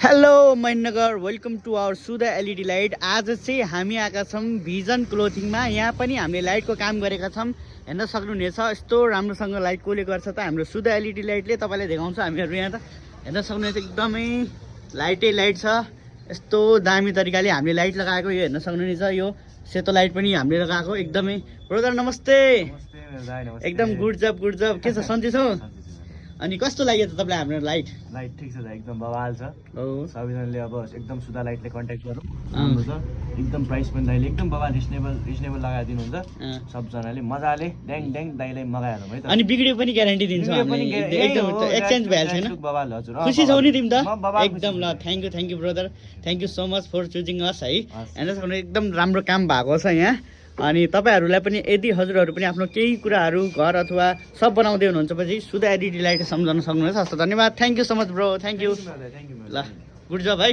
Hello Mahendranagar welcome to our Sudha LED light. आज चाहिँ हामी आएका छौँ भिजन क्लोथिङमा। यहाँ पनि हामीले लाइटको काम गरेका छौँ, हेर्न सक्नुहुनेछ। यस्तो राम्रोसँग लाइट कसले गर्छ त हाम्रो सुधा एलइडी लाइटले। तपाईँलाई देखाउँछ हामीहरू यहाँ त हेर्न सक्नुहुनेछ, एकदमै लाइटै लाइट छ। यस्तो दामी तरिकाले हामीले लाइट लगाएको, यो हेर्न सक्नुहुनेछ। यो सेतो लाइट पनि हामीले लगाएको एकदमै। ब्रदर नमस्ते। एकदम गुड जब के छ, सन्चै छौ? अनि कस्तो लाग्यो त तपाईँलाई हाम्रो लाइट? लाइट ठिक छ, एकदम बवाल छ। हो, सबैजनाले अब एकदम सुधा लाइटले कन्ट्याक्ट गरौँ, राम्रो छ। एकदम प्राइस पनि दाइले एकदम बवाल रिजनेबल लगाइदिनुहुन्छ। सबजनाले मजाले ड्याङ ड्याङ दाइलाई मगाइहालौँ है त। अनि बिग्रियो पनि ग्यारेन्टी दिन्छौँ हामी, एकदम एक्सचेन्ज भइहाल्छ हैन? बवाल हजुर। खुसी छौ नि तिमी त? बवाल एकदम ल, thank you brother, thank you so much for choosing us है। हेर्नुहोस् एकदम राम्रो काम भएको छ यहाँ। अनि तपाईँहरूलाई पनि यदि हजुरहरू पनि आफ्नो केही कुराहरू घर अथवा सब बनाउँदै हुनुहुन्छ पछि सुधा एलइडी लाइट सम्झाउन सक्नुहुन्छ। हस् त, धन्यवाद, thank you so much bro, thank you. ल गुड जब है।